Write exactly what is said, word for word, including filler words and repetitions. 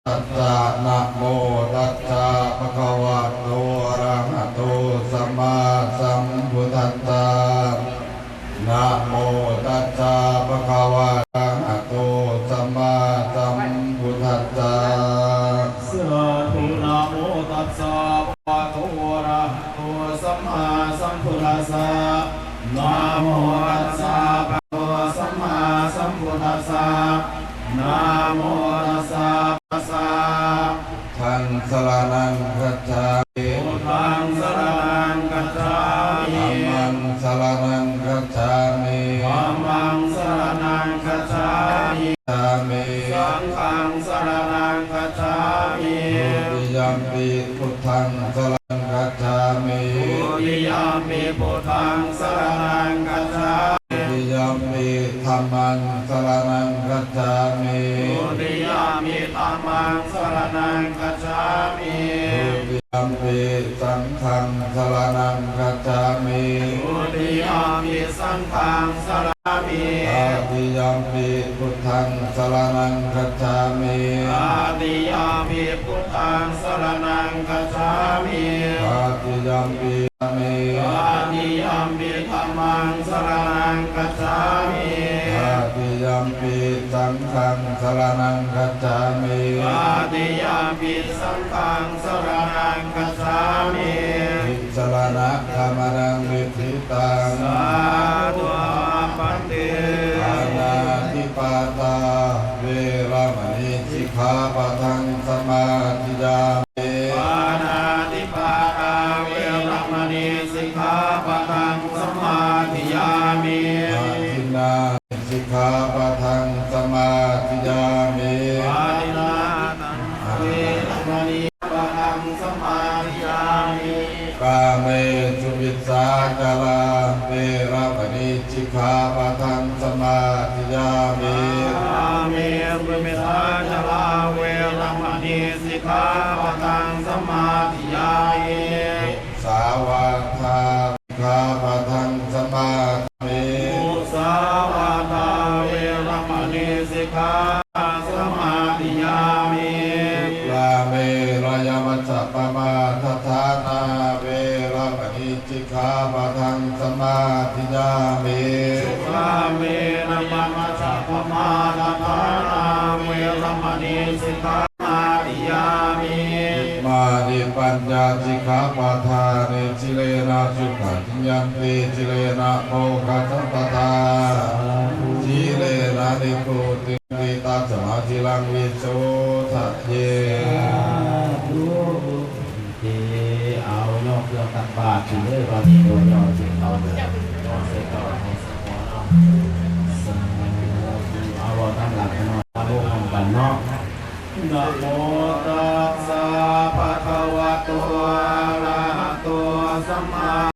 tassa. Namo tassa bhagavato arahato sammāsambuddhassa. Namo tassa bhagavato arahato sammāsambuddhassa. Sādhu. Namo tassa bhagavato arahato sammāsambuddhassa. Namo tassa bhagavato sammāsambuddhassa. Namo tassa bhagavato. Buddhaṃ saraṇaṃ gacchāmi. Buddhaṃ saraṇaṃ gacchāmi. Dhammaṃ saraṇaṃ gacchāmi. Dhammaṃ saraṇaṃ gacchāmi. Gacchāmi. Saṅghaṃ saraṇaṃ gacchāmi. Dutiyampi buddhaṃ saraṇaṃ gacchāmi. Dutiyampi buddhaṃ saraṇaṃ gacchāmi. Dutiyampi dhammaṃ saraṇaṃ gacchāmi. Dutiyampi dhammaṃ saraṇaṃ gacchāmi. Dutiyampi saṅghaṃ saraṇaṃ gacchāmi. Dutiyampi saṅghaṃ saraṇami. Tatiyampi buddhaṃ saraṇaṃ gacchāmi. Tatiyampi buddhaṃ saraṇaṃ gacchāmi. Tatiyampi Tatiyampi dhammaṃ saraṇaṃ gacchāmi. Tatiyampi saṅghaṃ saraṇaṃ gacchāmi. Tatiyampi saṅghaṃ saraṇaṃ gacchāmi. Tisaraṇagamanaṃ niṭṭhitaṃ. Sādhu bhante. Pāṇātipātā veramaṇī sikkhāpadaṃ samādiyāmi. Pāṇātipātā veramaṇī sikkhāpadaṃ samādiyāmi. Adinnādānā sikkhāpadaṃ samādiyāmi. Adinnādānā veramaṇī sikkhāpadaṃ samādiyāmi. Kāmesu micchācārā veramaṇī sikkhāpadaṃ samādiyāmi. Kāmesu micchācārā veramaṇī sikkhāpadaṃ samādiyāmi. Musāvādā sikkhāpadaṃ samādiyāmi. Musāvādā veramaṇī sikkhā samādiyāmi. Surāmerayamajjapamādaṭṭhānā veramaṇī sikkhāpadaṃ samādiyāmi. Surāmerayamajjapamādaṭṭhānā veramaṇī sikkhā samādiyāmi. Imāni pañca sikkhāpadāni. Sīlena sugatiṃ yanti, sīlena bhogasampadā, sīlena nibbutiṃ yanti, tasmā sīlaṃ visodhaye. สาธุ เอา ยกเครื่องตักบาตรขึ้นเลย ตอนนี้ โอ้ ยกขึ้น เอาเลย ยกใส่เก้า เอาใส่หัว เอา สาธุ เอา เว้าตามหลังกันเนาะ เอา พร้อมกันเนาะ Namo tassa bhagavato arahato sammā